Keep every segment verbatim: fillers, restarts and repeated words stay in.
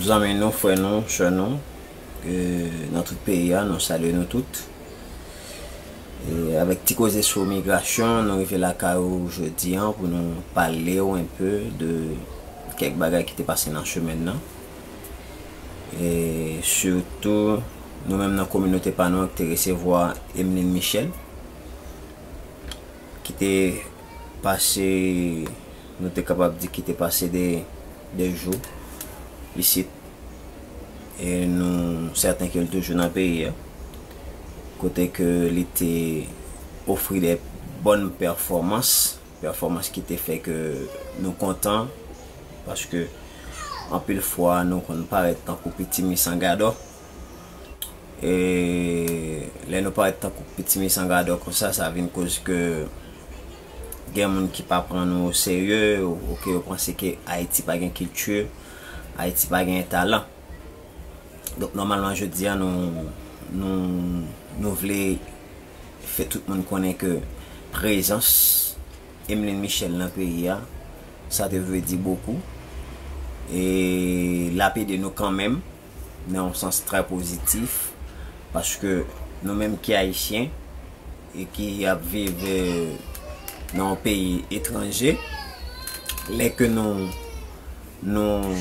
Zanmi nou, frè nou, sè nou, e, nan tout peyi a, nou salye nou tout. E, avèk ti koze sou migrasyon, nou rive lakay ou jodi a pou nou pale w enpe de kèk bagay ki te pase nan semèn nan. E sitou, nou menm nan kominote pa nou an ki te resevwa Emeline Michel, ki te pase, nou te kapab di ki te pase de, de jou isit. E nou sèten ke l toujou nan peyi a, kote ke li te ofri de bòn pèfòmans, pèfòmans ki te fè ke nou kontan, paske anpil fwa nou konn parèt tankou pitimi san gadò. E lè nou parèt tankou pitimi san gadò konsa, sa vin koz ke gen moun ki pa pran nou oserye, ou ke yo panse ke Ayiti pa gen kilti, Ayiti pa gen talan. Donk, nòmalman, jodi a, nou, nou, nou vle fè tout moun konnen ke prezans Emeline Michel nan peyi a, sa te vle di bokou. E l ap ede nou kanmenm, nan yon sans trè pozitif, paske nou menm ki ayisyen e ki ap viv, e, nan yon peyi etranje, lè ke nou, nou,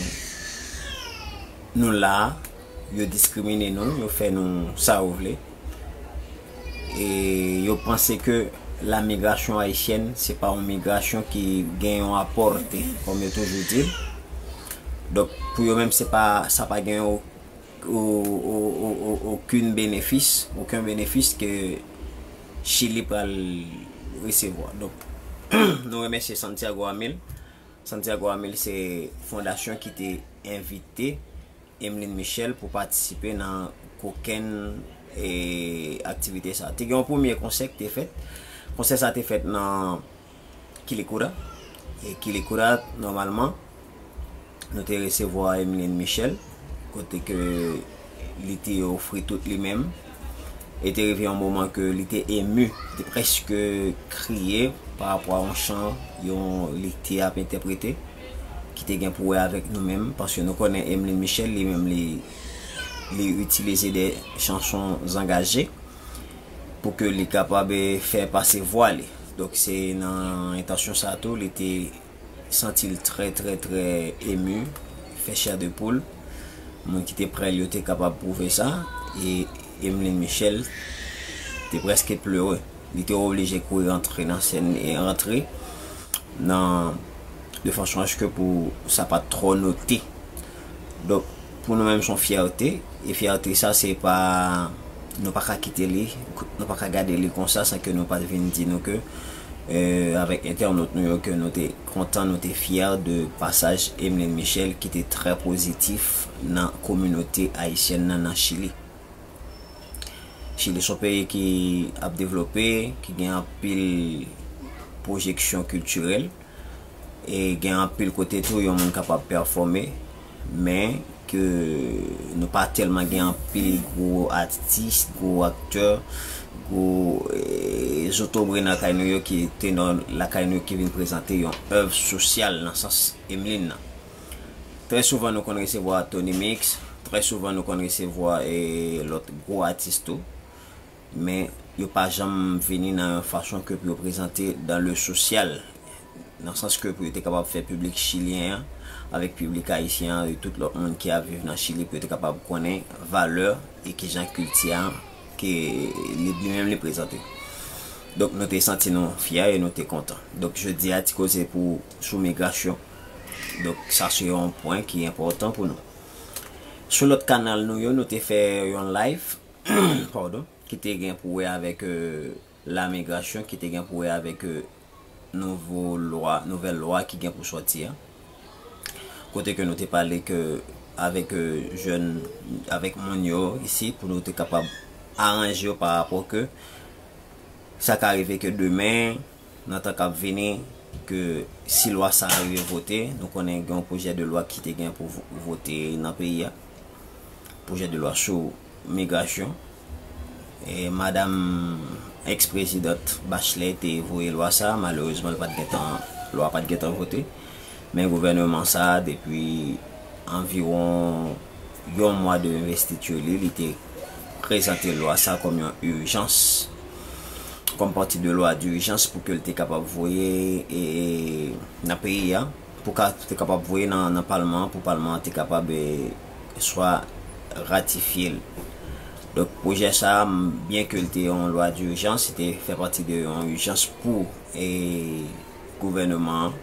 nou la, yo diskrimine nou, yo fè nou sa yo vle. E yo panse ke la migrasyon ayisyèn, se pa yon migrasyon ki gen yon apòte, kòm yo toujou di l. Donk, pou yo menm, se pa, sa pa gen o-, o-, o-, o-, o-, okenn benefis, okenn benefis ke Chili pral resevwa. Donk, nou remèsye Santiago Amil. Santiago Amil se fondasyon ki te envite Emeline Michel pou patisipe nan kokenn, e, aktivite sa. Te gen yon premye konsè ki te fèt. Konsè sa te fèt nan Kilikura. E Kilikura, nòmalman, nou te resevwa Emeline Michel, kote ke li te ofri tout li menm. E te rive yon moman ke li te emu, li te prèske kriye pa rapò a yon chan, yon li te ap entèprete, ki te gen pou wè avèk nou menm, paske nou konnen Emeline Michel, li menm, li, li itilize de chanson zangaje pou ke li kapab, e, fè pase vwa li. Donk, se nan entansyon sa tou, li te santi l trè, trè, trè emu, fè chè de poul. Moun ki te prè l yo te kapab pwouve sa. E Emeline Michel te prèske plere. Li te oblije kouri rantre nan sèn e rantre nan, de fason aske pou sa pa t twò note. Donk, pou nou menm, se yon fyète. E fyète sa, se pa, nou pa ka kite li, nou pa ka gade li konsa san ke nou pa vin di nou ke, e, avèk entènot nou yo, ke nou te kontan, nou te fyè de pasaj Emeline Michel ki te trè pozitif nan kominote ayisyèn nan, nan Chili. Chili se yon peyi ki ap devlope, ki gen anpil pwojeksyon kiltirèl. E gen anpil kote tou yon moun kapab pèfòme, men ke nou pa tèlman gen anpil gwo atis, gwo aktè, gwo, e, zotobre nan kay nou yo ki te nan lakay nou ki vin prezante yon èv sosyal nan sans Emeline nan. Trè souvan nou konn resevwa Tony Mix, trè souvan nou konn resevwa, e, lòt gwo atis tou, men yo pa janm vini nan yon fason ke pou yo prezante dans le social, nan sans ke pou yo te kapab fè piblik chilyen an, avèk piblik ayisyen an, e tout lòt moun ki ap viv nan Chili, pou yo te kapab konnen valè e kijan kilti a, ke li, li menm li prezante. Donk, nou te santi nou fyè e nou te kontan. Donk, jodi a, ti koze pou, sou migrasyon. Donk, sa se yon pwen ki enpòtan pou nou. Sou lòt kanal nou yo, nou te fè yon live, pardon, ki te gen pou wè avèk, e, la migrasyon, ki te gen pou wè avèk, e, nouvo lwa, nouvèl lwa ki gen pou sòti a. Kote ke nou te pale ke avèk, e, jèn, avèk moun yo isi, pou nou te kapab aranje yo pa rapò ke sa ka rive ke demen, nan tan k ap vini, ke si lwa sa a rive vote, nou konnen gen yon pwojè de lwa ki te gen pou vo-, vote nan peyi a, pwojè de lwa sou migrasyon. E madanm, eks prezidant Bachelet te voye lwa sa a, malerezman, l pa t gentan, lwa pa t gentan vote. Men gouvènman sa a, depi Anviwon yon mwa de envestiti li, li te prezante lwa sa kòm yon ijans, kòm pati de lwa dijans pou ke l te kapab voye e, nan peyi a, pou ka, te kapab voye nan, nan palman an, pou palman an te kapab e, swa ratifye l. Donk, pwojè sa a, m, byen ke l te yon lwa dijans, li te fè pati de yon ijans pou e, gouvènman an.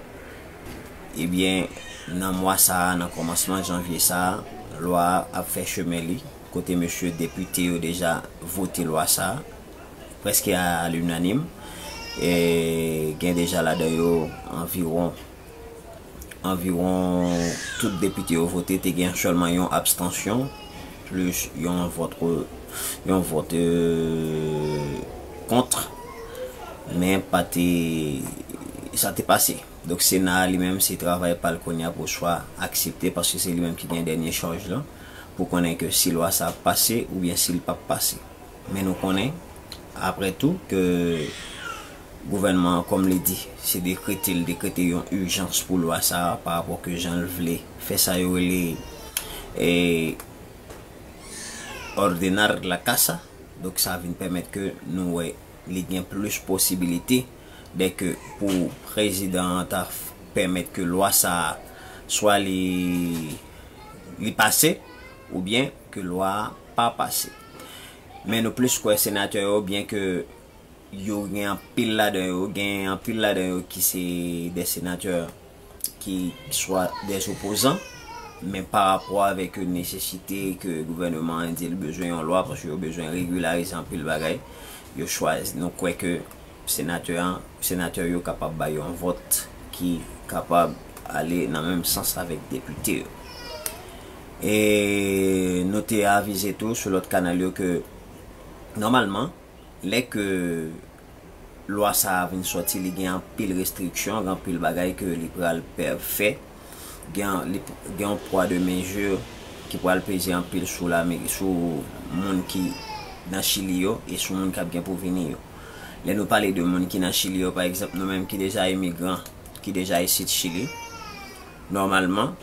Ebyen, nan mwa sa a, nan kòmansman janvye sa a, lwa a ap fè chemen li, kote mesye depite yo deja vote lwa sa a, prèske a, a linanim. E gen deja ladan yo anviwon, anviwon tout depite yo vote, te gen sèlman yon abstansyon, plis yon vòt, yon vòt, e, kont, men pa te, sa te pase. Donk, Sena a li menm, se travay pa l kounye a pou swa aksepte, paske se li menm ki gen dènye chaj lan, pou konnen ke si lwa sa ap pase oubyen si l p ap pase. Men nou konnen, apre tou, ke gouvènman an, kòm li di, se dekrete, l dekrete yon ijans pou lwa sa a, pa rapò ke jan l vle fè sa yo rele, e, ordenar la casa. Donk, sa vin pèmèt ke nou wè li gen plis posibilite dè ke pou prezidan an ta f-, pèmèt ke lwa sa a swa li, li pase, oubyen ke lwa a pa pase. Men nou plis kwè senatè yo, byen ke yo gen anpil ladan yo, gen anpil ladan yo ki se de senatè ki swa de opozan, men pa rapò avèk nesesite ke gouvènman an di l bezwen yon lwa, paske yo bezwen regilarize anpil bagay, yo chwazi, nou kwè ke senatè an, senatè yo kapab bay yon vòt ki kapab ale nan menm sans avèk depite yo. E nou te avize tou sou lòt kanal yo ke, nòmalman, lè ke lwa sa a vin sòti, li gen anpil restriksyon, gen anpil bagay ke li pral pè-, fè. Gen, li p-, gen yon pwa de mezi ki pral peze anpil sou lame-, sou moun ki nan Chili yo e sou moun k ap gen pou vini yo. Lè nou pale de moun ki nan Chili yo, pa egzanp, nou menm ki deja imigran, ki deja isit Chili, nòmalman,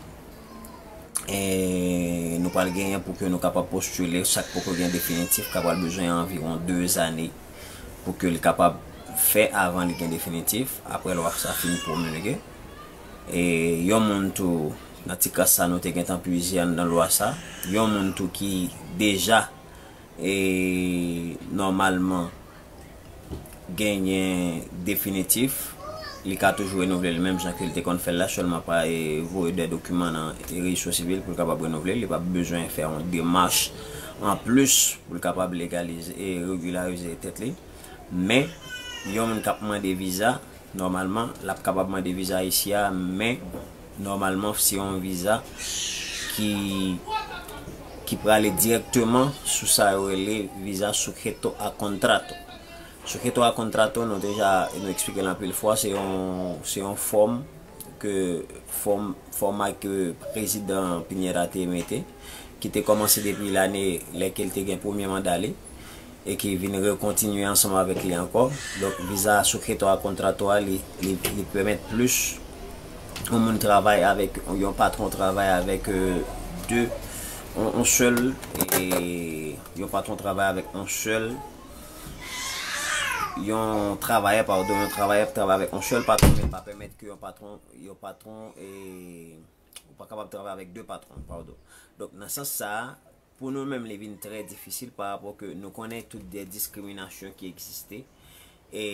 e nou pral genyen pou ke nou kapab postile, sa k poko gen definitif, ka pral bezwen anviwon de zane pou ke li kapab fè avan li gen definitif, apre lwa sa fin pwomilge. E yon moun tou, nan ti kras sa nou te gentan pwize anndan lwa sa, yon moun tou ki deja, e nòmalman, genyen definitif, li ka toujou renouvle l menm jan ke l te konn fè l la, sèlman pa, e, voye de dokiman nan, e, rejistre sivil pou l kapab renouvle l. Li p ap bezwen fè yon demach anplis pou l kapab legalize e regilarize tèt li. Men, yon moun k ap mande viza, nòmalman, l ap kapab mande viza isi a, men nòmalman, se yon viza ki, ki prale dirèkteman sou sa yo rele viza sujeto a contrato. Sujeto a contrato, nou deja, nou eksplike l anpil fwa, se yon, se yon fòm ke, fòm, fòma ke prezidan Piñera te mete, ki te kòmanse depi lane lè ke l te gen premye manda li, e ki vin rekontinye ansanm avèk li ankò. Donk, viza sujeto a contrato a, li, li, li pèmèt plis yon moun travay avèk, yon patwon travay avèk, e, de, yon, yon sèl, e, yon patwon travay avèk yon sèl, yon travayè, padon, yon travayè ap travay avèk yon sèl patwon, men pa pèmèt ke yon patwon, yon patwon, e, ou pa kapab travay avèk de patwon, padon. Donk, nan sans sa a, pou nou menm, li vin trè difisil pa rapò ke nou konnen tout de diskriminasyon ki egziste, e,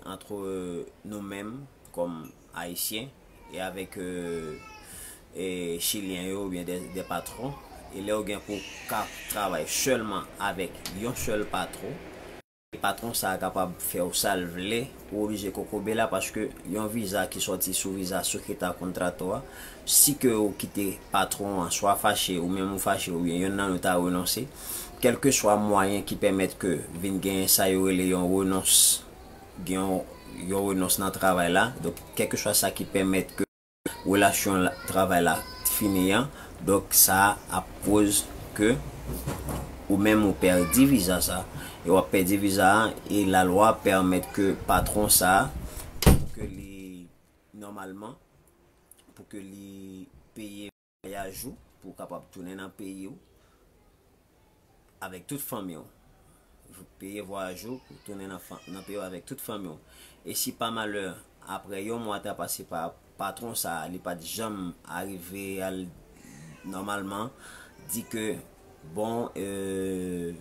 antre nou menm, kòm Ayisyen, e avèk, e, e, Chilyen yo, oubyen de, de patwon. E lè w gen pou ka travay sèlman avèk yon sèl patwon, patwon sa a kapab fè w sa l vle, ou oblije kokobe la, paske yon viza ki sòti sou viza sujeto a contrato a, si ke ou kite patwon an swa fache, ou menm ou fache, oubyen yonn nan nou ta renonse, kèlkeswa mwayen ki pèmèt ke vin genyen sa yo rele yon renons, gen yon, yon renons nan travay la. Donk, kèlkeswa sa ki pèmèt ke relasyon la, travay la fini an. Donk, sa ap koz ke ou menm ou pèdi viza sa, e w ap pèdi viza a, e lalwa pèmèt ke patwon sa, pou ke li, nòmalman, pou ke li peye vwayaj ou pou w kapab tounen nan peyi w avèk tout fanmi w. Peye vwayaj ou pou w tounen nan, nan peyi w avèk tout fanmi w. E si pa malè, apre yon mwa ta pase pa patwon sa a, li pa t janm arive al nòmalman di ke, bon, euh,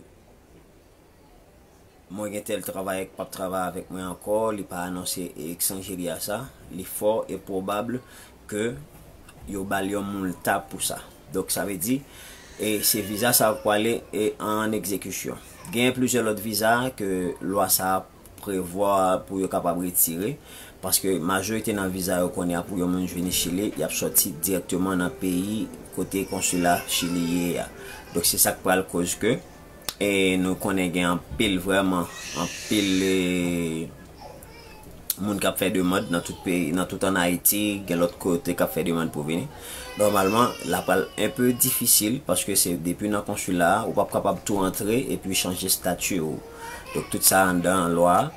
mwen gen tèl travayè k p ap travay avèk mwen ankò, li pa anonse ekstranjeri a sa, li fò e pwobab ke yo ba l yon moulta pou sa. Donk, sa vle di, e se viza sa a k prale e an egzekisyon. Gen plizyè lòt viza ke lwa sa a prevwa pou yo kapab retire, paske majorite nan viza yo konnen an pou yon moun vini Chili, y ap sòti dirèkteman nan peyi kote konsila Chili ye a. Donk, se sa k pral koz ke, e nou konnen gen anpil, vrèman, anpil, e, moun k ap fè demann nan tout peyi, nan tout ann Ayiti, gen lòt kote k ap fè demann pou vini. Nòmalman, la pral enpe difisil, paske se depi nan konsila a, ou p ap kapab tou antre epi chanje estati w. Donk, tout sa anndan lwa a.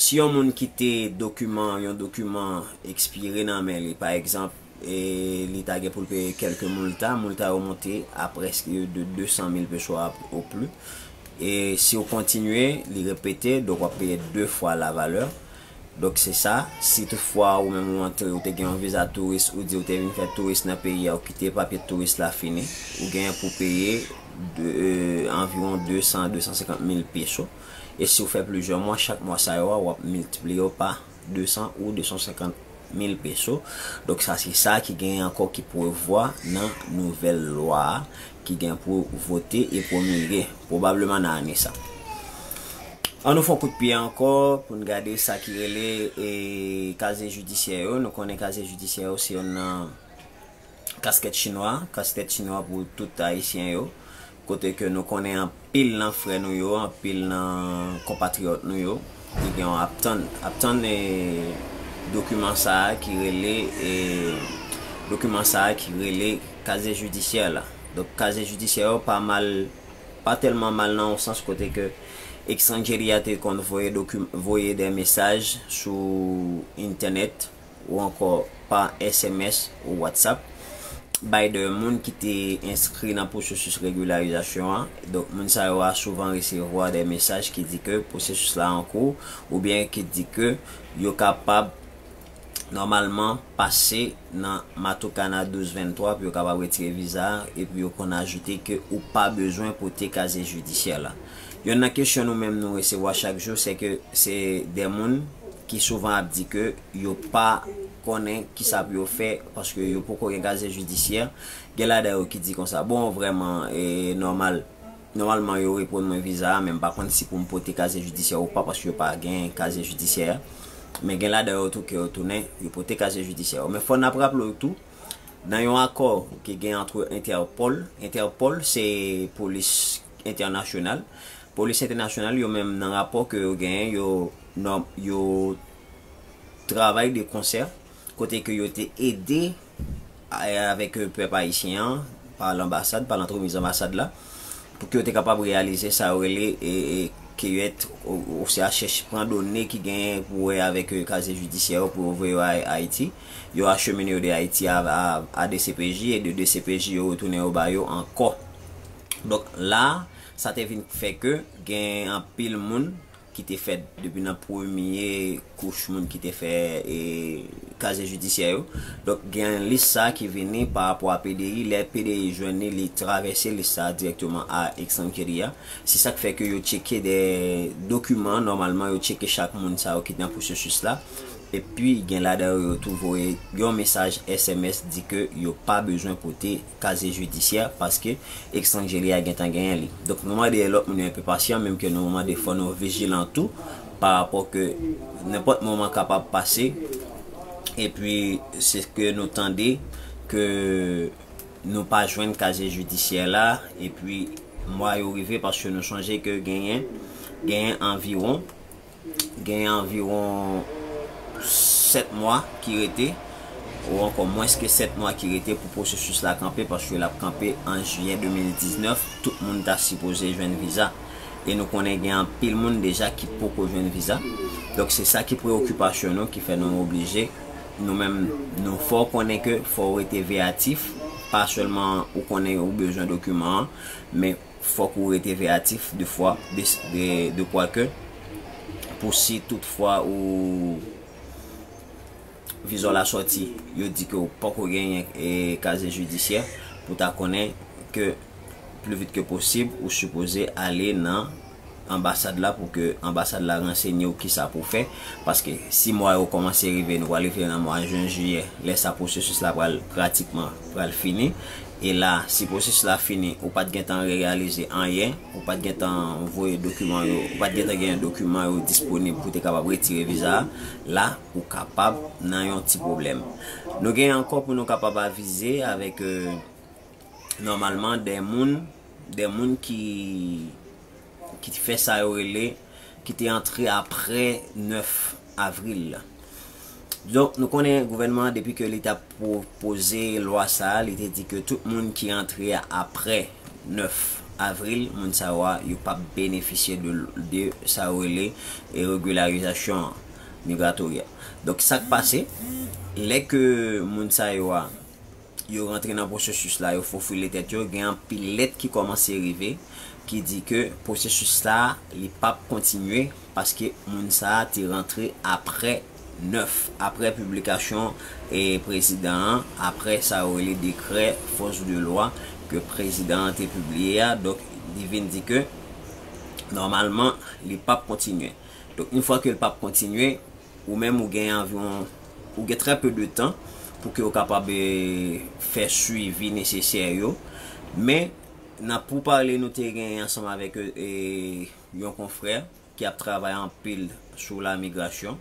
Si yon moun kite dokiman, yon dokiman ekspire nan men li, pa egzanp, e li ta gen pou l peye kèlke moulta, moulta yo monte a prèske de de san mil peso a o pli. E si w kontinye, li repete, donk w ap peye de fwa la valè. Donk, se sa. Si toutfwa ou menm ou antre, ou te gen yon viza touris, ou di ou te vin fè touris nan peyi a, ou kite papye touris la fini, ou genyen pou peye de, e, anviwon de san, de san senkant mil peso. E si w fè plizyè mwa, chak mwa sa yo a, w ap miltipliye yo pa de san ou de san senkant mil peso. Donk, sa se sa ki genyen ankò ki prevwa nan nouvèl lwa a, ki gen pou vote e pwomilge, pwobableman nan ane sa. An nou fè yon kout pye ankò pou n gade sa ki rele, e, kazye jidisyè yo. Nou konnen kazye jidisyè yo se youn nan kaskèt chinwa, kaskèt chinwa pou tout Ayisyen yo, kote ke nou konnen anpil nan frè nou yo, anpil nan konpatriyòt nou yo, ki gen ap tann, ap tann, e, dokiman sa a ki rele, e, dokiman sa a ki rele kazye jidisyè la. Donk, kazye jidisyè yo pa mal, pa tèlman mal nan yon sans kote ke ekstranjeri a te konn voye dokim-, voye de mesaj sou entènèt ou ankò pa S M S ou WhatsApp bay de moun ki te enskri nan pwosesis regilarizasyon an. Donk, moun sa yo a souvan resevwa de mesaj ki di ke pwosesis la an kou, oubyen ki di ke yo kapab nòmalman pase nan Matokana douz venntwa pou yo kapab retire viza a, epi yo konn ajoute ke ou pa bezwen pote kazye jidisyè la. Youn nan kesyon nou menm nou resevwa chak jou, se ke se de moun ki souvan ap di ke yo pa konnen kisa pou yo fè, paske yo poko gen kazye jidisyè. Gen ladan yo ki di konsa, bon, vrèman, e, nòmal, nòmalman, yo reponn mwen viza a, men m pa konn si pou m pote kazye jidisyè ou pa, paske yo pa gen kazye jidisyè a. Men gen ladan yo tou ke yo tounen, yo pote kazye jidisyè yo. Men fò n ap raple w tou, nan yon akò ki gen ant Entèpòl, Entèpòl se polis entènasyonal. Polis entènasyonal, yo menm nan rapò ke yo genyen, yo, nòm-, yo travay de konsè, kote ke yo te ede, a, avèk, e, pèp ayisyen an, pa lanbasad, pa lantremiz anbasad la, pou ke yo te kapab reyalize sa yo rele, e, e, keyèt, o, oswa chèche pran done ki genyen pou wè avèk, e, kazye jidisyè yo pou yo voye yo a Ayiti. Yo achemine yo de Ayiti a, a, a D C P J, e de D C P J yo retounen yo ba yo ankò. Donk, la, sa te vin fè ke gen anpil moun ki te fè depi nan premye kouch moun ki te fè, e, kazye jidisyè yo. Donk, gen lis sa ki vini pa rapò a P D I. Lè P D I jwenn li, li travèse lis sa a dirèkteman a ekstranjeri a. Se sa k fè ke yo tcheke de dokiman, nòmalman, yo tcheke chak moun sa yo ki nan pwosesis la. Epi, gen ladan yo, yo tou voye yon mesaj S M S di ke yo pa bezwen pote kazye jidisyè, paske ekstranjeri a gentan genyen li. Donk, nou mande lòt moun yo enpe pasyan, menm ke nou mande fò nou vijilan tou, pa rapò ke nenpòt moman kapab pase, epi se ke nou tande ke nou pa jwenn kazye jidisyè la, epi mwa yo rive, paske nou sonje ke genyen, genyen anviwon, genyen anviwon sèt mwa ki rete, ou ankò mwens ke sèt mwa ki rete pou pwosesis la kanpe, paske l ap kanpe an jiyè de mil diznèf, tout moun ta sipoze jwenn viza. E nou konnen gen anpil moun deja ki poko jwenn viza. Donk, se sa ki preyokipasyon nou, ki fè nou oblije, nou menm, nou fè w konnen ke fò w rete veyatif, Pa sèlman ou konnen ou bezwen dokiman an, men fòk ou rete veyatif de fwa, de, de, de pwa ke pou si tout fwa ou viza w la sòti, yo di ke w poko genyen e, kazye jidisyè, pou ta konnen ke pli vit ke posib, ou sipoze ale nan anbasad la pou ke anbasad la ransenye w kisa pou w fè. Paske si mwa yo kòmanse rive, nou pral rive nan mwa jen, jiyè, lè sa pwosesis la pral pratikman pral fini. E la, si pwosesis la fini, ou pa t gentan reyalize anyen, ou pa t gentan voye dokiman yo, ou pa t gentan gen dokiman yo disponib pou te kapab retire viza a, la, ou kapab nan yon ti pwoblèm. Nou gen ankò pou nou kapab avize avèk, euh, nòmalman, de moun, de moun ki, ki fè sa yo rele, ki te antre apre nèf avril la. Donk, nou konnen gouvènman an, depi ke li t ap pwopoze lwa sa a, li te di ke tout moun ki antre apre nèf avril, moun sa yo a, yo p ap benefisye de, de sa yo rele, e, regilarizasyon migratorya. Donk, sa k pase, lè ke moun sa yo a, yo rantre nan pwosesis la, yo fofile tèt yo, gen anpil lèt ki kòmanse rive, ki di ke pwosesis la, li p ap kontinye, paske moun sa a te rantre apre nèf, apre piblikasyon, e, prezidan an, apre sa yo rele dekrè force de loi ke prezidan an te pibliye a. Donk, li vin di ke, nòmalman, li p ap kontinye. Donk, yon fwa ke l p ap kontinye, ou menm ou gen anviwon, ou gen trè pe de tan pou ke w kapab, e, fè swivi nesesè yo. Men, nan pou pale nou te gen ansanm avèk, e, yon konfrè ki ap travay anpil sou la migrasyon.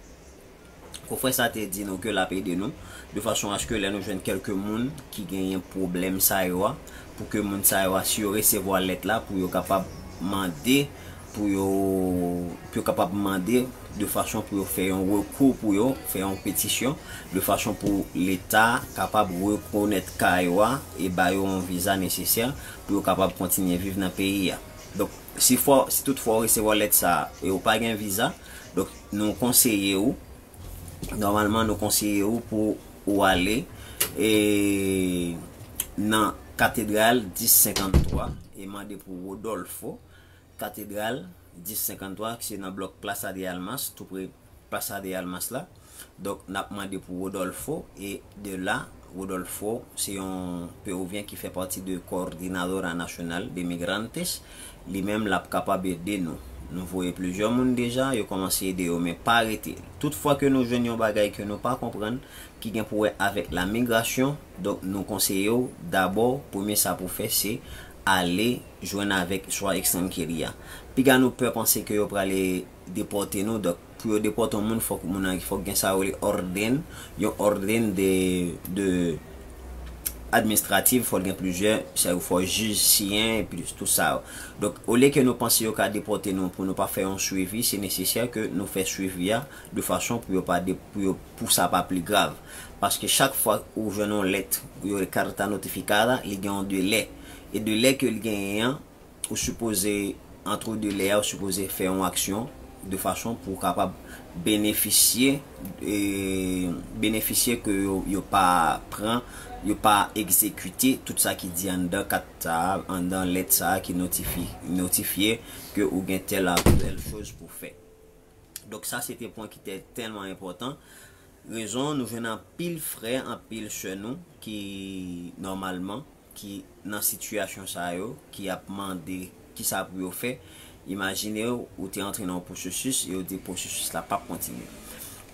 Konfrè sa te di nou ke l ap ede nou de fason aske lè nou jwenn kèlke moun ki genyen pwoblèm sa yo a, pou ke moun sa yo a, si yo resevwa lèt la, pou yo kapab mande, pou yo, pou yo kapab mande de fason pou yo fè yon rekou, pou yo fè yon petisyon, de fason pou Leta kapab rekonèt ka yo a e ba yo yon viza nesesè pou yo kapab kontinye viv nan peyi a. Donk, si fò, si toutfwa w resevwa lèt sa a e w pa gen viza, donk, nou konseye w, nòmalman, nou konseye w pou ou ale, e, nan Katedral dis senkanntwa e mande pou Rodolfo, Katedral dis senkanntwa, ki se nan blòk Plaza de Almas, tou pre Plaza de Almas la. Donk, n ap mande pou Rodolfo, e de la, Rodolfo se yon Peruvyen ki fè pati de Coordinadora Nacional de Migrantes. Li menm, l ap kapab ede nou. Nou voye plizyè moun deja, yo kòmanse ede yo, men pa rete. Tout fwa ke nou jwenn yon bagay ke nou pa konprann, ki gen pou wè avèk la migrasyon, donk, nou konseye w, dabò, premye sa pou fè, se ale jwenn avèk swa Extranjeria. Piga nou pè panse ke yo prale depòte nou, donk, pou yo depòte yon moun, fòk moun nan, fòk gen sa yo rele òden, yon òden de, de administratif, fòk gen plizyè, sa yo fò jij siyen, epi tout sa yo. Donk, olye ke nou panse yo ka depòte nou pou nou pa fè yon swivi, se nesesè ke nou fè swivi a de fason pou yo pa de, pou yo, pou sa pa pli grav. Paske chak fwa ou jwenn yon lèt, yo rele carta notificada, li gen yon delè. E delè ke l genyen an, ou sipoze, antre delè a, ou sipoze fè yon aksyon de fason pou w kapab benefisye, e, benefisye ke yo, yo pa pran, yo pa egzekite tout sa ki di anndan kat sa a, anndan lèt sa a ki notifi-, notifye ke ou gen tèl a tèl choz pou fè. Donk, sa se te pwen ki te tèlman enpòtan. Rezon, nou jwenn anpil frè, anpil sè nou ki, nòmalman, ki nan sitiyasyon sa yo, ki ap mande kisa pou yo fè. Imajine w, ou te antre nan yon pwosesis, e yo di pwosesis la p ap kontinye.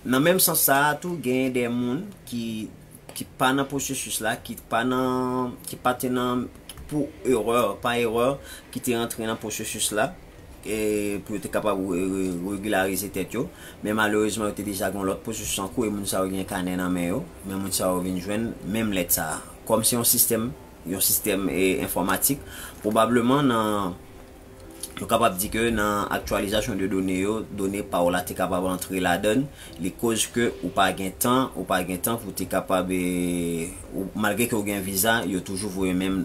Nan menm sans sa a tou, genyen de moun ki, ki pa nan pwosesis la, ki pa nan, ki pa te nan, pou erè, pa erè, ki te antre nan pwosesis la, e pou yo te kapab re-, re-, regilarize tèt yo. Men malerezman, yo te deja gen yon lòt pwosesis an kou, e moun sa yo gen kanè nan men yo. Men moun sa yo vin jwenn menm lèt sa a. Kòm se yon sistèm, yon sistèm, e, enfòmatik, pwobableman nan, nou kapab di ke nan aktyalizasyon de done yo, done pa w la te kapab antre ladan l, li koz ke ou pa gen tan, ou pa gen tan pou te kapab, e, ou, malgre ke ou gen viza, yo toujou voye menm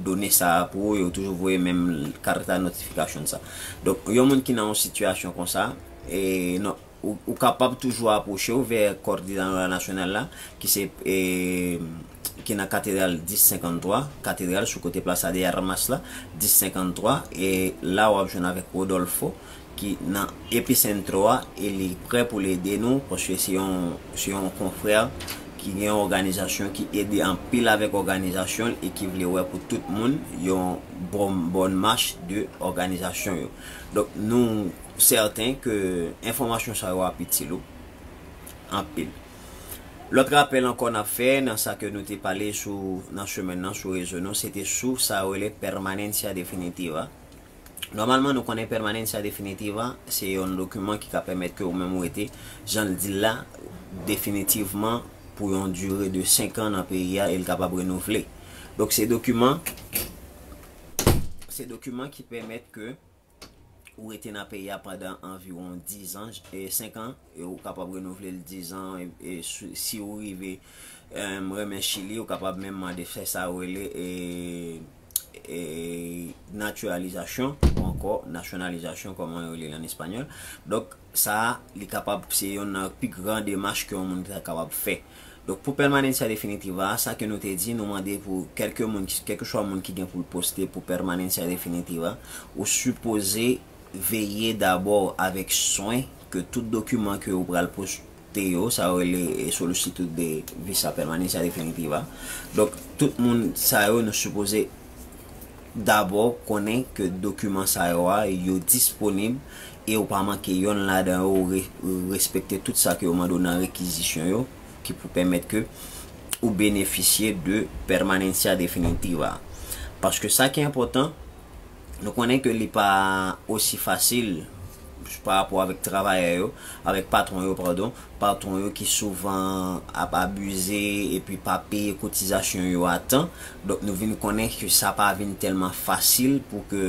done sa a pou ou, yo toujou voye menm carta notification sa. Donk, yon moun ki nan yon sitiyasyon konsa, e, non, ou, ou kapab toujou apwoche w vè Coordinadora Nacional la, ki se, e, ki nan katedral dis senkanntwa, katedral sou kote Plaza de Armas la, dis senkanntwa, e la w ap jwenn avèk Rodolfo, ki nan Epicentro a, e li prè pou l ede nou, paske se yon, se yon konfrè ki gen yon òganizasyon ki ede anpil avèk òganizasyon l e ki vle wè pou tout moun yon bon, bòn mach de òganizasyon yo. Donk, nou sèten ke enfòmasyon sa yo ap itil ou anpil. Lòt rapèl ankò n ap fè nan sa ke nou te pale sou, nan semèn nan, sou rezo nou, se te sou sa yo rele permanencia definitiva. Nòmalman, nou konnen permanencia definitiva, se yon dokiman ki ka pèmèt ke ou menm ou rete, jan l di l la, definitivman pou yon dire de senk an nan peyi a e l kapab renouvle. Donk, se dokiman, se dokiman ki pèmèt ke ou rete nan peyi a pandan anviwon diz an, e senk an, e ou kapab renouvle l diz an, e, e si, si ou rive, em, renmen Chili, ou kapab menm mande fè sa yo rele, e, e, natiralizasyon, ou ankò nasyonalizasyon, kòman yo rele l an espanyòl. Donk, sa a, li kapab, se yonn nan pi gran demach ke yon moun ta kapab fè. Donk, pou permanencia definitiva a, sa ke nou te di, nou mande pou kèlke moun, kèlkeswa moun ki gen pou l poste pou permanencia definitiva, ou sipoze veye dabò avèk swen ke tout dokiman ke ou pral poste yo, sa yo rele, e, solicitud de visa permanencia definitiva. Donk, tout moun sa yo, nou sipoze dabò konnen ke dokiman sa yo a, yo disponib e ou pa manke yonn ladan yo, ou re-, ou respekte tout sa ke yo mande w nan rekizisyon yo, ki pou pèmèt ke ou benefisye de permanencia definitiva. Paske sa ki enpòtan, nou konnen ke li pa osi fasil pa rapò avèk travayè yo, avèk patwon yo, padon, patwon yo ki souvan ap abize epi pa peye kotizasyon yo a tan. Donk, nou vin konnen ke sa pa vin tèlman fasil pou ke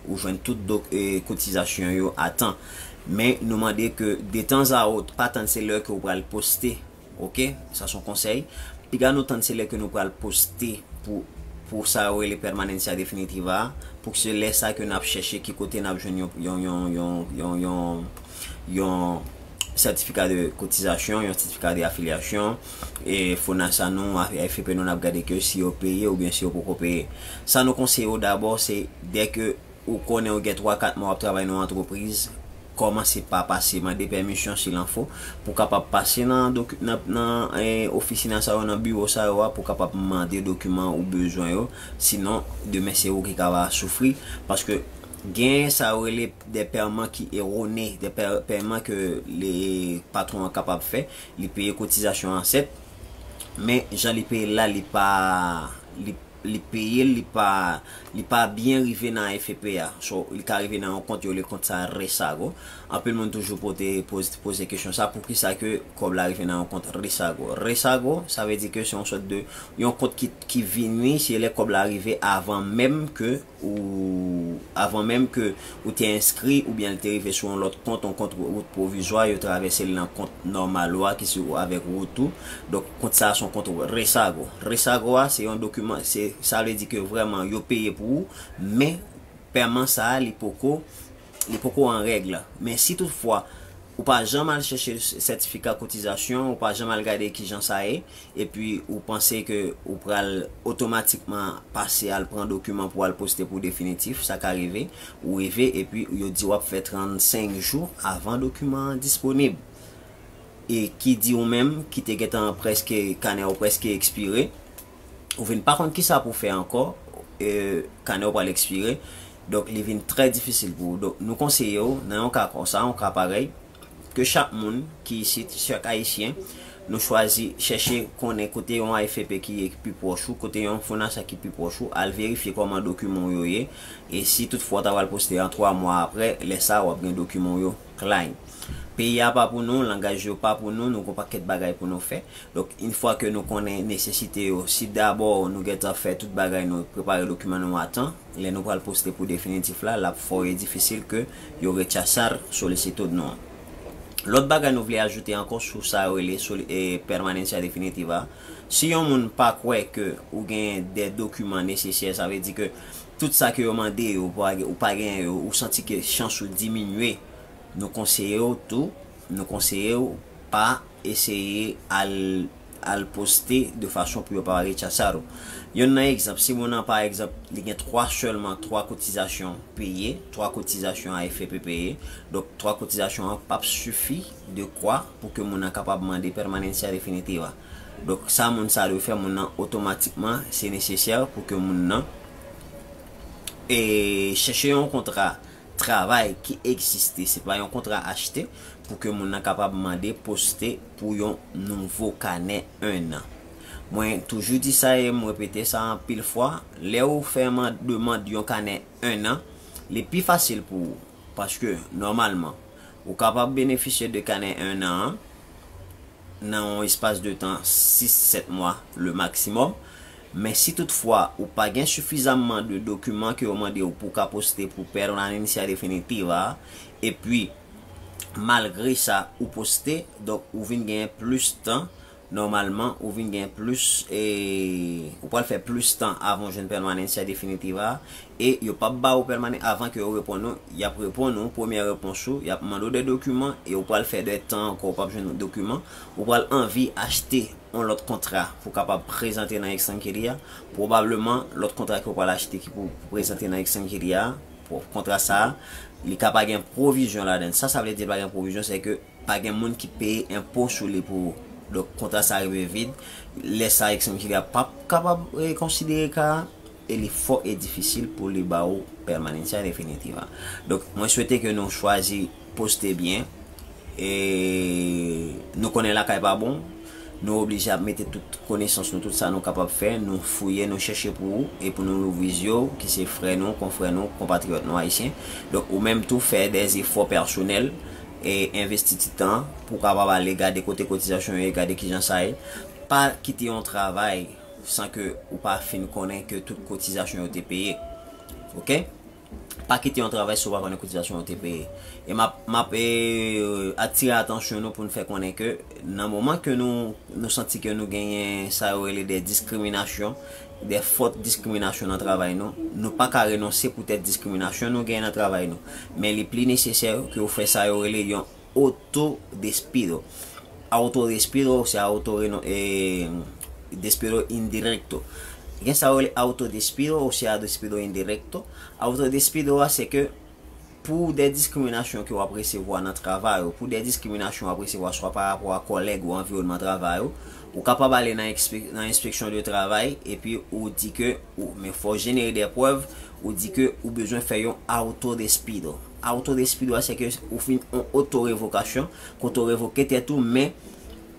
ou jwenn tout do-, e, kotizasyon yo a tan. Men, nou mande ke detanzawòt, pa tann se lè ke ou pral poste, oke? Sa se yon konsèy. Piga nou tann se lè ke nou pral poste pou, pou sa yo rele permanencia definitiva a, pou ke se lè sa ke n ap chèche ki kote n ap jwenn yon, yon, yon, yon, yon, yon, yon sètifika de kotizasyon, yon sètifika de afilyasyon, e FONASA nou, A F P nou, n ap gade ke si yo peye oubyen si yo poko peye. Sa nou konseye w dabò, se dèke ou konnen ou gen twa, kat mwa w ap travay nan yon antrepriz, kòmanse pa pase mande pèmisyon si l an fo, pou kapab pase nan doki-, nan, nan, e, ofisina sa yo, nan biwo sa yo a, pou kapab mande dokiman ou bezwen yo. Sinon, demen se ou ki ka va soufri, paske gen sa yo rele de pèman ki erone, de pè-, pèman ke le patwon an kapab fè, li peye kotizasyon an sèt, men jan li peye l la, li pa, li, li peye l, li pa, li pa byen rive nan A F P a. So, li ka rive nan yon kont, yo rele kont sa rezago. Anpil moun toujou pote, poze, poze kesyon sa, poukisa ke kòb la rive nan yon kont rezago? Rezago, sa vle di ke se yon sòt de, yon kont ki, ki vini, se lè kòb la rive avan menm ke ou, avan menm ke ou te enskri oubyen l te rive sou yon lòt kont, yon kont wout pwovizwa, yo travèse l nan kont nòmal ou a ki se avèk wout ou. Donk, kont sa a se yon kont rezago. Rezago a, se yon dokiman, se, sa vle di ke vrèman yo peye pou ou, men pèman sa a, li poko, li poko an règ. Men si toutfwa ou pa janm al chèche sètifika kotizasyon, ou pa janm al gade kijan sa ye, epi ou panse ke ou pral otomatikman pase al pran dokiman pou al poste pou definitif, sa ka rive, ou rive, epi yo di w ap fè trannsenk jou avan dokiman an disponib. E ki di ou menm, ki te gentan prèske, kanè w prèske ekspire, ou vin pa konn kisa pou fè ankò, e, kanè w pral ekspire, donk li vin trè difisil pou ou. Donk, nou konseye w, nan yon ka konsa, yon ka parèy, ke chak moun ki isit, chak Ayisyen, nou chwazi chèche konnen kote yon A F P ki pi pwòch ou, kote yon FONASA ki pi pwòch ou, al verifye kòman dokiman w yo ye, e si toutfwa w ta pral poste an twa mwa apre, lè sa a w ap gen dokiman w yo clean. Peyi a pa pou nou, langaj yo pa pou nou, nou gon pakèt bagay pou nou fè. Donk, yon fwa ke nou konnen nesesite yo, si dabò nou gentan fè tout bagay nou, prepare dokiman nou a tan, lè nou pral poste pou definitif la, l ap fò e difisil ke yo rechazar solicitud nou an. Lòt bagay nou vle ajoute ankò sou sa yo rele soli-, e, permanencia definitiva. Si yon moun pa kwè ke ou gen de dokiman nesesè, sa vle di ke tout sa ke yo mande yo, ou pa gen, ou pa gen yo, ou santi ke chans ou diminye, nou konseye w tou, nou konseye w pa eseye al al poste de fason pou yo pa rechazar ou. Yonn nan egzanp, si moun nan, pa egzanp, li gen twa sèlman, twa kotizasyon peye, twa kotizasyon A F P peye, donk twa kotizasyon an p ap sifi de kwa pou ke moun nan kapab mande permanencia definitiva. Donk sa moun sa dwe fè, moun nan otomatikman, se nesesè pou ke moun nan e chèche yon kontra travay ki egziste, se pa yon kontra achte, pou ke moun nan kapab mande poste pou yon nouvo kanè en an. Mwen toujou di sa e m repete sa anpil fwa, lè ou fè man- demann yon kanè en an, li pi fasil pou ou, paske nòmalman, ou kapab benefisye de kanè en an an nan yon espas de tan sis, sèt mwa le maksimòm. Men si toutfwa ou pa gen sifizamman de dokiman ke yo mande w pou w ka poste pou permanencia definitiva, epi malgre sa ou poste, donk ou vin gen plis tan, nòmalman ou vin gen plis, e, ou pral fè plis tan avan w jwenn permanencia definitiva, e yo p ap ba ou permanen avan ke yo reponn ou, y ap reponn ou, premyè repons ou, y ap mande w de dokiman, e ou pral fè de tan ankò, ou p ap jwenn dokiman, ou pral anvi achte yon lòt kontra pou w kapab prezante nan Extranjeria. Pwobableman, lòt kontra ke w pral achte ki pou prezante nan Extranjeria, pou kontra sa a, li ka pa gen pwovizyon ladan l. Sa sa vle di pa gen pwovizyon, se ke pa gen moun ki peye enpo sou li pou ou. Donk, kontra sa rive vid. Lè sa, Extranjeria p ap kapab, e, konsidere ka a, e li fò e difisil pou li ba ou permanencia definitiva. Donk, mwen swete ke nou chwazi poste byen. E nou konnen lakay pa bon, nou oblije ap mete tout konesans nou, tout sa nou kapab fè, nou fouye, nou chèche pou ou, e pou nou louvri zye w, ki se frè nou, konfrè nou, konpatriyòt nou ayisyen. Donk, ou menm tou fè de zefò pèsonèl, e envesti ti tan pou w kapab ale gade kote kotizasyon yo ye, gade kijan sa ye. Pa kite yon travay san ke ou pa fin konnen ke tout kotizasyon yo te peye. Oke? Pa kite yon travay si w pa konnen kotizasyon yo te peye. E m ap, m ap, e, atire atansyon nou pou n fè konnen ke nan moman ke nou, nou santi ke nou genyen sa yo rele de diskriminasyon, de fòt diskriminasyon nan travay nou, nou pa ka renonse poutèt diskriminasyon nou genyen nan travay nou. Men li pli nesesè ke w fè sa yo rele yon autodespido. Autodespido, o sea, auto reno-, eh, despido indirecto. Gen sa yo rele autodespido, o sea, despido indirecto. Autodespido a, se ke pou de diskriminasyon ke w ap resevwa nan travay ou, pou de diskriminasyon w ap resevwa swa pa rapò a kòlèg ou anviwònman travay ou, ou kapab ale nan ekspe-, nan enspeksyon de travay, epi ou di ke, ou, men fò w jenere de prèv, ou di ke ou bezwen fè yon autodespido. Autodespido a, se ke ou fin yon otorevokasyon, kote w revoke tèt ou, men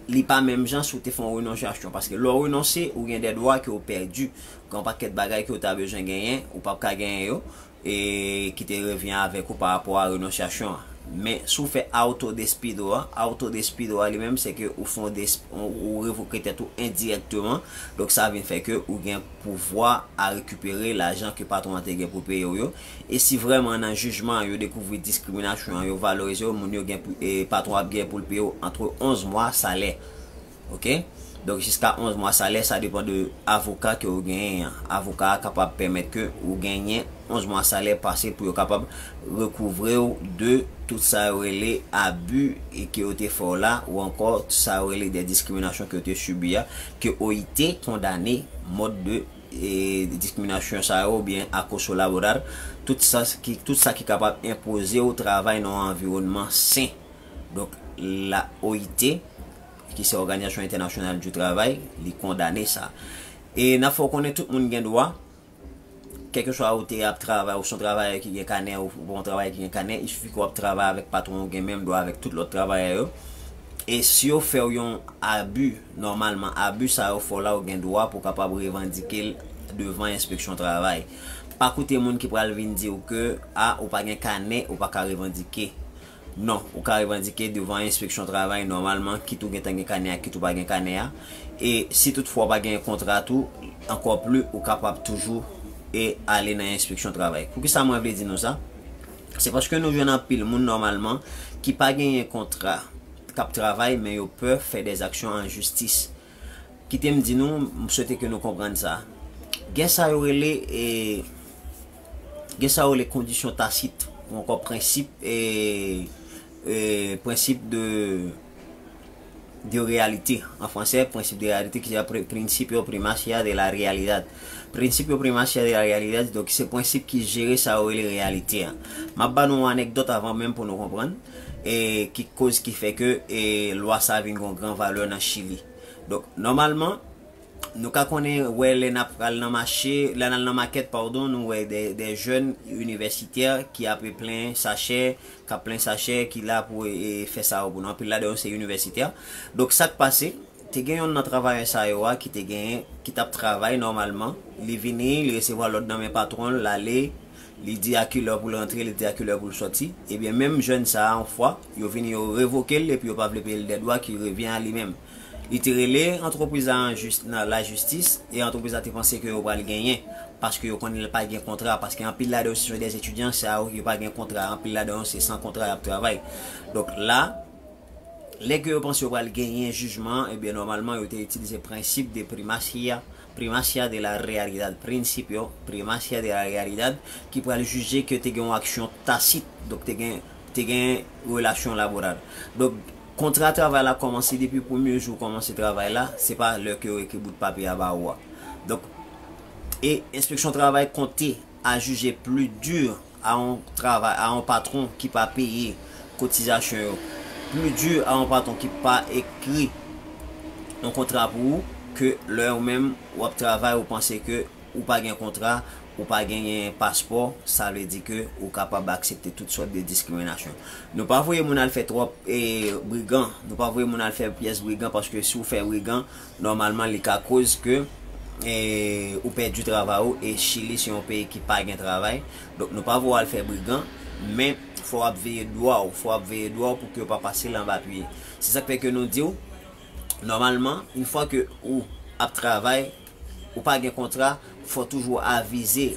li pa menm jan si w te fè yon renonsiyasyon. Paske lè w renonse, ou gen de dwa ke w pèdi. Gen yon pakèt bagay ke w ta bezwen genyen, ou p ap ka genyen yo, e ki te revyen avèk ou pa rapò a renonsiyasyon an. Men si w fè autodespido a, autodespido a li menm, se ke ou fè yon des-, ou, ou revoke tèt ou endirèkteman. Donk sa vin fè ke ou gen pouvwa a rekipere lajan ke patwon an te gen pou peye w yo. E si vrèman nan jijman an yo dekouvri diskriminasyon an, yo valorize w, moun yo gen pou, e patwon ap gen pou l peye w antre onz mwa salè. Oke? Donk, jiska onz mwa salè, sa depann de avoka ke w genyen an. Avoka a kapab pèmèt ke ou genyen onz mwa salè pase pou yo kapab rekouvre w de tout sa yo rele abi e ke yo te fè w la, ou ankò sa yo rele de diskriminasyon ke yo te sibi a, ke O I T kondane mòd de, e, diskriminasyon sa yo, oubyen acoso laboral, tout sa ki, tout sa ki kapab enpoze w travay nan yon anviwònman sen. Donk, la O I T, ki se Òganizasyon Entènasyonal di Travay, li kondane sa. E n ap fè w konnen tout moun gen dwa, kèlkeswa ou te ap travay, ou se yon travayè ki gen kanè, ou pa yon travayè ki gen kanè, il suffit ke w ap travay avèk patwon, ou gen menm dwa avèk tout lòt travayè yo. E si yo fè w yon abi, nòmalman, abi sa yo fè w la, ou gen dwa pou w kapab revandike l devan enspeksyon travay. Pa koute moun ki pral vin di w ke, a, ou pa gen kanè, ou pa ka revandike. Non, ou ka revandike devan enspeksyon travay nòmalman, kit ou gentan gen kanè a, kit ou pa gen kanè a. E si toutfwa w pa gen kontra tou, ankò pli, ou kapab toujou e ale nan enspeksyon travay. Poukisa mwen vle di nou sa? Se paske nou jwenn anpil moun nòmalman ki pa genyen kontra, k ap travay, men yo pè fè dèzaksyon an jistis. Kite m di nou, m swete ke nou konprann sa. Gen sa yo rele, e, gen sa yo rele kondisyon tasit, ou ankò prensip, e, e, prensip de, de réalité. An fransè, principe de réalité, ki se pri- principio primacia de la realidad. Principio primacia de la realidad, donk se prensip ki jere sa yo rele reyalite a. M ap ba nou yon anekdot avan menm pou nou konprann e ki koz ki fè ke e lwa sa vin gen yon gran valè nan Chili. Donk, nòmalman, nou ka konnen, wè, lè n ap pral nan mache, lè n al nan makèt, padon, nou wè de, de jèn inivèsitè ki ape plen sachè, k ap plen sachè, ki la pou e, fè sa yo pou nou. Anpil ladan yo se inivèsitè. Donk, sa k pase, te gen yonn nan travayè sa yo a ki te genyen, ki t ap travay nòmalman. Li vini, li resevwa lòd nan men patwon l, l ale, li di a kilè pou l rantre, li di a kilè pou l sòti. Ebyen, menm jèn sa a, yon fwa, yo vini, yo revoke l, epi yo pa vle peye l dèt dwa ki revyen a li menm. Li te rele antrepriz la an jis- nan lajistis, e antrepriz la te panse ke yo pral genyen, paske yo konnen l pa gen kontra, paske anpil ladan yo se dè etidyan, sa yo, yo pa gen kontra, anpil ladan yo se san kontra y ap travay. Donk la, lè ke yo panse yo pral genyen jijman an, ebyen, nòmalman, yo te itilize prensip de primacia, primacia de la realidad, principio primacia de la realidad, ki pral jije ke te gen yon aksyon tasit, donk te gen, te gen relasyon laboral. Donk, kontra travay la kòmanse depi premye jou w kòmanse travay la, se pa lè ke yo ekri bout papye a ba ou a. Donk, e enspeksyon travay konte a jije pli di a yon travay, a yon patwon ki pa peye kotizasyon yo, pli di a yon patwon ki pa ekri yon kontra pou ou, ke lè ou menm w ap travay, ou panse ke ou pa gen kontra, ou pa genyen paspò, sa vle di ke ou kapab aksepte tout sòt de diskriminasyon. Nou pa voye moun al fè twòp e brigan, nou pa voye moun al fè pyès brigan, paske si w fè brigan, nòmalman, li ka koz ke e, ou pèdi travay ou, e Chili se yon peyi ki pa gen travay. Donk, nou pa voye w al fè brigan, men fò w ap veye dwa w, fò w ap veye dwa w pou ke w pa pase l anba pye. Se sa k fè ke nou di w, nòmalman, yon fwa ke ou ap travay, ou pa gen kontra, fò toujou avize,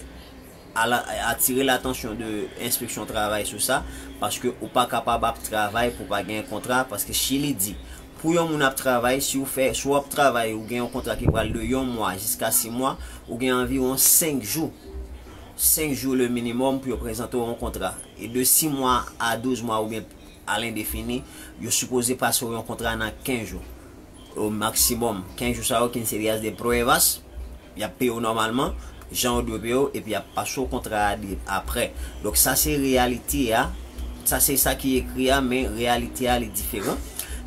ala- atire latansyon de enspeksyon travay sou sa, paske ou pa kapab ap travay pou pa gen kontra, paske Chili di, pou yon moun ap travay, si w fè, si w ap travay, ou gen yon kontra ki pral de yon mwa jiska sis mwa, ou gen anviwon senk jou, senk jou le minimòm pou yo prezante w yon kontra. E de sis mwa a douz mwa oubyen a lendefini, yo sipoze pase w yon kontra nan kenz jou. O maksimòm, kenz jou sa yo, quince días de pruebas, y ap peye w nòmalman, jan yo dwe peye w, epi y ap pase w kontra a de, apre. Donk, sa se reyalite a, sa se sa ki ekri a, men reyalite a, li diferan.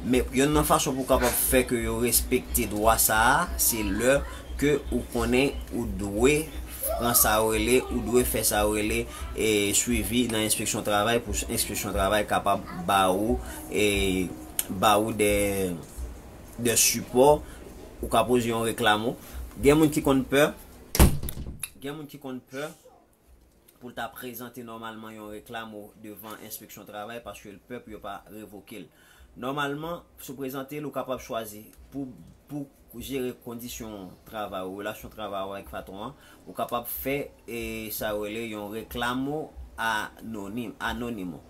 Men yonn nan fason pou w kapab fè ke yo respekte dwa sa a, se lè ke ou konnen ou dwe pran sa yo rele, ou dwe fè sa yo rele e swivi nan enspeksyon travay, pou enspeksyon travay kapab ba ou e ba ou de, de sipò. Ou ka poze yon reklamo. Gen moun ki konn pè, gen moun ki konn pè pou l ta prezante nòmalman yon reklamo devan enspeksyon travay, paske l pè pou yo pa revoke l. Nòmalman, si w prezante l, ou kapab chwazi pou, pou jere kondisyon travay ou, relasyon travay ou avèk patwon an, ou kapab fè e sa yo rele yon reklamo anonim, anonimo.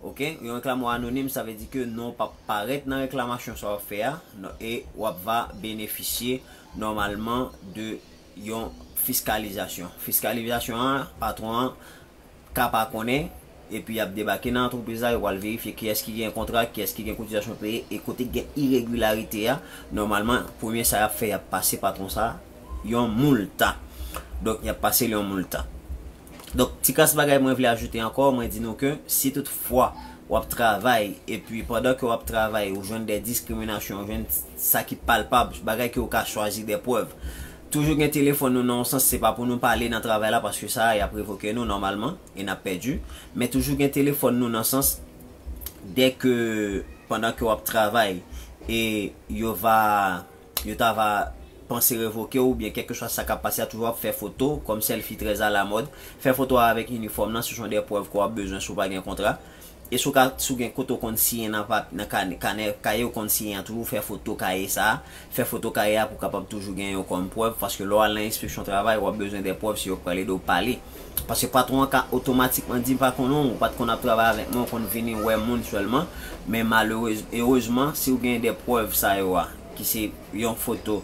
Oke? Yon reklamo anonim, sa vle di ke non w p ap parèt nan reklamasyon sa w ap fè a, non, e w ap va benefisye nòmalman de yon fiskalizasyon. Fiskalizasyon an, patwon an ka pa konnen, epi y ap debake nan antrepriz la, yo pral verifye kiyès ki gen kontra, kiyès ki gen kotizasyon peye, e kote gen iregilarite a, nòmalman, premye sa y ap fè, y ap pase patwon sa yon moulta. Donk, y ap pase l yon moulta. Donk, ti kras bagay mwen vle ajoute ankò, mwen di nou ke si tout fwa w ap travay, epi pandan ke w ap travay, ou jwenn de diskriminasyon, ou jwenn sa ki palpab, bagay ke w ka chwazi de prèv. Toujou gen telefòn nou nan yon sans, se pa pou nou pale nan travay la, paske sa a, y ap revoke nou nòmalman, e n ap pèdi. Men toujou gen telefòn nou nan sans, dèke pandan ke w ap travay, e yo va, yo ta va panse revoke w, oubyen kèlkeswa sa k ap pase a, toujou ap fè foto, kòm selfie très à la mode. Fè foto a avèk inifòm nan, se yon de prèv ke w ap bezwen si w pa gen kontra. E si w ka, si w gen kote w konn siyen nan pap-, nan kanè, kanè, kaye w konn siyen an, toujou fè foto kaye sa a. Fè foto kaye a pou w kapab toujou gen yo kòm prèv, paske lè w al nan enspeksyon travay, w ap bezwen de prèv si yo pral ede w pale. Paske patwon an ka otomatikman di, "M pa konnen w, ou pa t konn ap travay avèk mwen, ou konn vini wè moun sèlman." Men malerez-, erezman, si w gen de prèv sa yo a, ki se yon foto,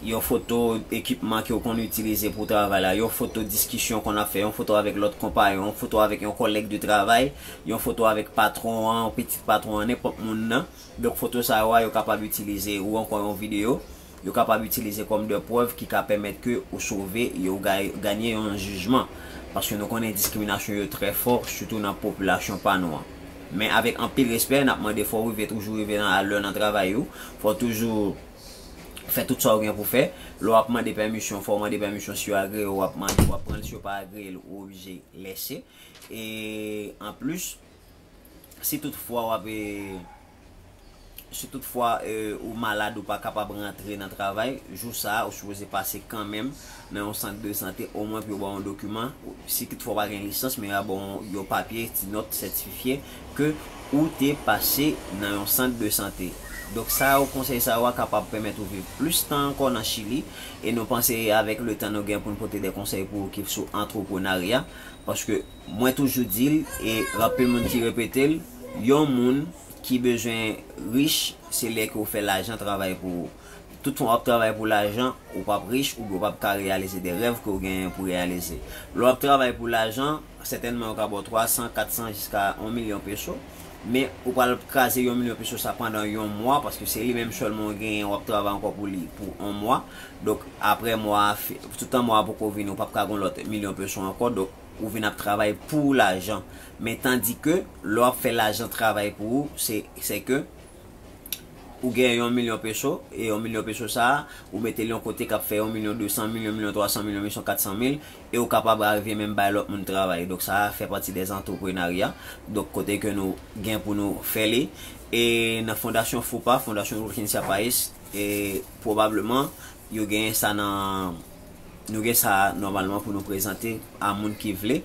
yon foto ekipman ke w konn itilize pou travay la, yon foto diskisyon konn ap fè, yon foto avèk lòt konpayon, yon foto avèk yon kòlèg de travay, yon foto avèk patwon an, yon pitit patwon an, nenpòt moun nan. Donk foto sa yo a, yo kapab itilize, ou ankò yon videyo, yo kapab itilize kòm de prèv ki ka pèmèt ke ou sove, yo gay- ganye yon jijman. Paske nou konnen diskriminasyon yo trè fò, sitou nan popilasyon pa nou an. Men avèk anpil respè, n ap mande fò w rive toujou rive nan alè nan travay ou, fò w toujou fè tout sa w gen pou fè. Lè w ap mande pèmisyon, fò w mande pèmisyon, si yo agreye w, w ap mande, w ap pran l, si yo pa agreye l, ou oblije lèse. E anplis, si toutfwa w ap, e, si toutfwa, e, ou malad, ou pa kapab rantre nan travay, jou sa a, ou sipoze pase kanmenm nan yon sant de sante, omwen pou yo ba w yon dokiman. Si toutfwa w pa gen lisans, men yo ba w yon, yon papye, ti nòt sètifye ke ou te pase nan yon sant de sante. Donk sa yo, konsèy sa yo a kapab pèmèt ou viv plis tan ankò nan Chili, e nou panse avèk letan nou gen pou n pote de konsèy pou ou ki sou antreprenarya, paske mwen toujou di l, e anpil moun ki repete l, yon moun ki bezwen rich, se lè ke w fè lajan travay pou ou. Tout tan w ap travay pou lajan, ou p ap rich, oubyen w p ap ka reyalize de rèv ke w genyen pou reyalize. Lè w ap travay pou lajan, sètènman yo ka ba w twa san, kat san, jiska yon milyon peso. Men ou pral kraze yon milyon peso sa pandan yon mwa, paske se li menm sèlman w genyen, w ap travay ankò pou li pou yon mwa. Donk, apre mwa a fi- tout tan mwa a poko vini, ou p ap ka gen lòt milyon peso ankò. Donk, ou vin ap travay pou lajan. Men tandike, lè w ap fè lajan travay pou ou, se, se ke ou gen yon milyon peso, e yon milyon peso sa a, ou mete l yon kote k ap fè yon milyon de san mil, yon milyon twa san mil, yon milyon kat san mil, e ou kapab arive menm bay lòt moun travay. Donk, sa a fè pati de antreprenarya. Donk, kote ke nou gen pou nou fè li. E nan fondasyon FOPA, Fondasyon Urgencia País, e pwobableman, yo genyen sa nan, nou gen sa nòmalman pou nou prezante a moun ki vle,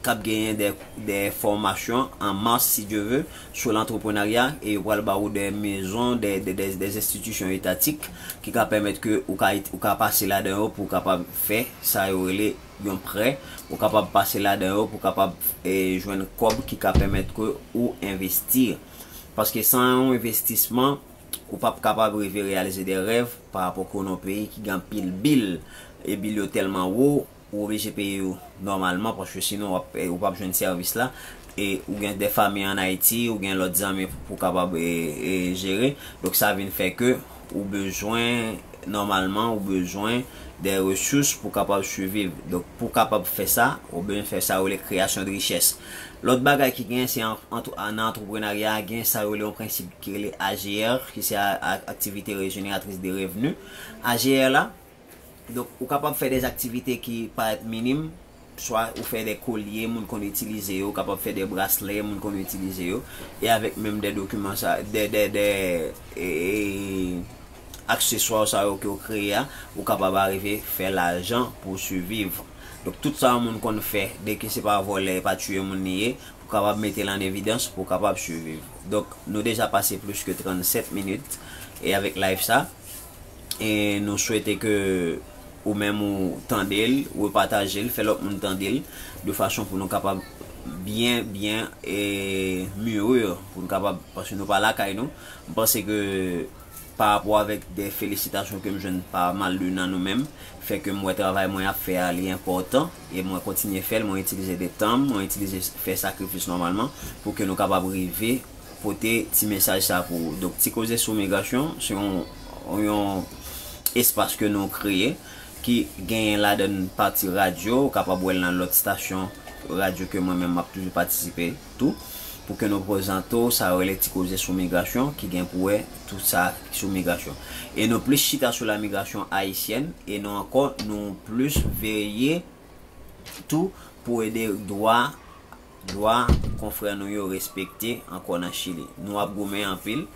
k ap genyen de, de fòmasyon an mas, si Dye ve, sou lantreprenarya, e yo pral ba ou de mezon, de, de, de, de enstitisyon etatik ki ka pèmèt ke ou ka, ou ka pase ladan yo pou w kapab fè sa yo rele yon prè, ou kapab pase ladan yo pou w kapab, e, jwenn kòb ki ka pèmèt ke ou envesti. Paske san yon envestisman, ou p ap kapab rive reyalize de rèv pa rapò ke w nan yon peyi ki gen anpil bil, e bil yo tèlman wo, ou oblije peye yo nòmalman, paske sinon w ap, ou p ap jwenn sèvis la. E ou gen de fanmi ann Ayiti, ou gen lòt zanmi pou, pou kapab, e, e, jere. Donk, sa vin fè ke ou bezwen, nòmalman, ou bezwen de resous pou kapab siviv. Donk, pou kapab fè sa, ou bezwen fè sa yo rele kreyasyon de richès. Lòt bagay ki gen, se an, an, nan antreprenarya, gen sa yo rele yon prensip ki rele A G R, ki se a, a, aktivite jeneratris de revni. A G R la, donk, ou kapab fè de aktivite ki parèt minim, swa ou fè de kolye, moun konn itilize yo, ou kapab fè de braslè, moun konn itilize yo, e avèk menm de dokiman sa, de, de, de, e, e, akseswa sa yo ke w kreye a, ou kapab arive fè lajan pou w siviv. Donk, tout sa yon moun konn fè, dèke se pa vòlè, e pa tiye moun li ye, pou kapab mete l an evidans, pou kapab siviv. Donk, nou deja pase plis ke trannsèt minit, e avèk live sa, e nou swete ke ou menm ou tande l, ou pataje l, fè lòt moun tande l, de fason pou nou kapab byen, byen, e, mûrir, pou nou kapab, paske nou pa lakay nou. M panse ke pa rapò avèk de felisitasyon ke m jwenn pa mal de nan nou menm, fè ke m wè travay mwen ap fè a, li enpòtan, e mwen kontinye fè l, mwen itilize de tan m, mwen itilize fè sakrifis nòmalman, pou ke nou kapab rive pote ti mesaj sa pou ou. Donk, Ti Koze sou Migrasyon, se yon, yon espas ke nou kreye, ki genyen ladan l pati radyo, ou kapab wè l nan lòt estasyon radyo ke mwen menm m ap toujou patisipe tou, pou ke nou prezante w sa yo rele Ti Koze sou Migrasyon, ki gen pou wè tout sa ki sou migrasyon. E nou plis chita sou la migrasyon ayisyèn, e nou ankò, nou plis veye tou pou ede dwa, dwa konfrè nou yo respekte ankò nan Chili. Nou ap goumen anpil.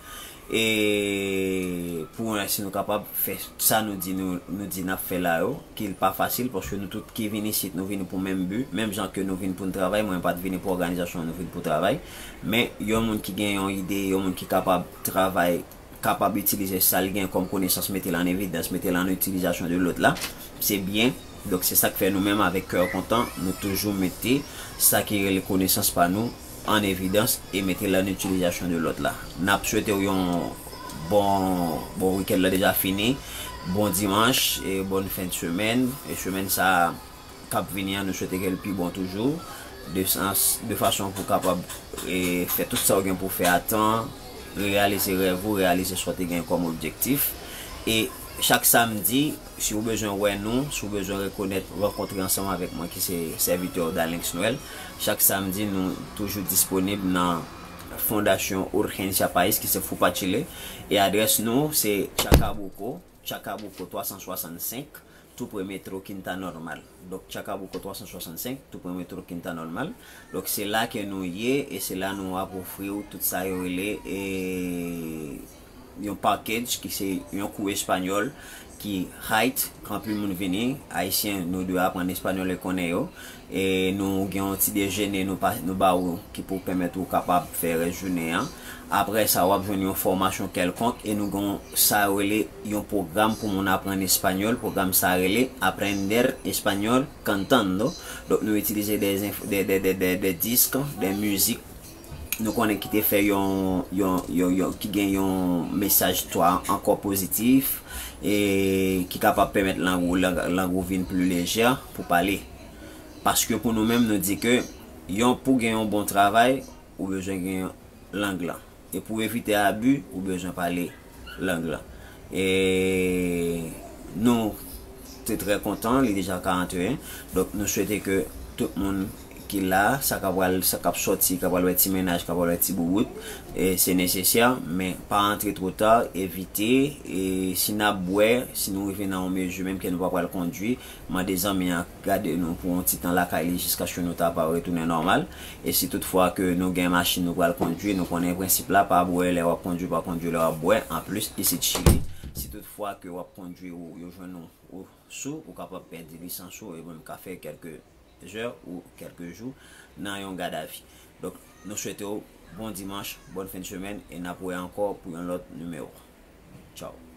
E pou wè si nou kapab fè sa nou di nou, nou di n ap fè la yo, ki l pa fasil, paske nou tout ki vin isit, nou vin pou menm bi, menm jan ke nou vin pou n travay, mwen pa t vini pou òganizasyon, nou vin pou travay. Men, yon moun ki gen yon ide, yon moun ki kapab travay, kapab itilize sa l gen kòm konesans, mete l an evidans, mete l an itilizasyon de lòt la, se byen. Donk, se sa k fè nou menm, avèk kè kontan, nou toujou mete sa ki rele konesans pa nou an evidans e mete l an itilizasyon de lòt la. N ap swete w yon bon, bon, wikèn lan deja fini. Bon dimanch e bòn fen de semèn. E semèn sa k ap vini an, nou swete ke l pi bon toujou. De sans, de fason pou w kapab e, fè tout sa w gen pou w fè a tan, reyalize rèv ou, reyalize sa w te gen kòm objektif. E chak samdi, si w bezwen wè nou, si w bezwen rekonèt, rankontre ansanm avèk mwen ki se sèvitè w Dalenx Noël, chak samdi nou toujou disponib nan Fondasyon Urgencia País ki se Fupa Chile. E adrès nou se Chacabuco, Chacabuco twa san swasannsenk, tou pre metro Quinta Normal. Donk, Chacabuco twa san swasannsenk, tou pre metro Quinta Normal. Donk, se la ke nou ye e se la nou ap ofri w tout sa yo rele e yon package ki se yon kou espanyòl ki high, anpil moun vini, ayisyen, nou dwe aprann espanyòl e konnen yo. E nou gen yon ti dejene nou, pa, nou ba ou ki pou pèmèt ou kapab fè rès jounen an. Apre sa, w ap jwenn yon fòmasyon kèlkonk e nou gen yon, sa yo rele yon pwogram pou moun aprann espanyòl. Pwogram sa rele Aprender Español Cantando. Donk, nou itilize de, de, de, de, de, de disk, de mizik nou konnen ki te fè yon, yon, yon, yon, ki gen yon mesaj twa ankò pozitif e ki kapab pèmèt lang ou, lang, lang ou vin pli lejè pou pale. Paske pou nou menm, nou di ke yon, pou gen yon bon travay, ou bezwen gen lang lan. E pou evite abi, ou bezwen pale lang lan. E nou te trè kontan, li deja karannteyen. Donk, nou swete ke tout moun ki la, sa k ap pral, sa k ap sòti, k ap pral wè ti mennaj, k ap pral wè ti boubout, e se nesesè, men pa antre twò ta, evite, e si n ap bwè, si nou rive nan yon mezi menm ke nou pa pral kondui, mande zanmi an gade nou pou yon ti tan lakay li jiskaske nou ta pa retounen nòmal. E si tout fwa ke nou gen machin nou pral kondui, nou konnen prensip la, pa bwè lè w ap kondui, pa kondui lè w ap bwè. Anplis, isit Chili, si tout fwa ke w ap kondui ou yo jwenn ou, ou sou, ou kapab pèdi lisans ou e menm ka fè kèlke zè ou kèlke jou nan yon gadavi. Donk, nou swete w bon dimanch, bòn fen de semèn e n ap wè ankò pou yon lòt nimewo. Tchaw.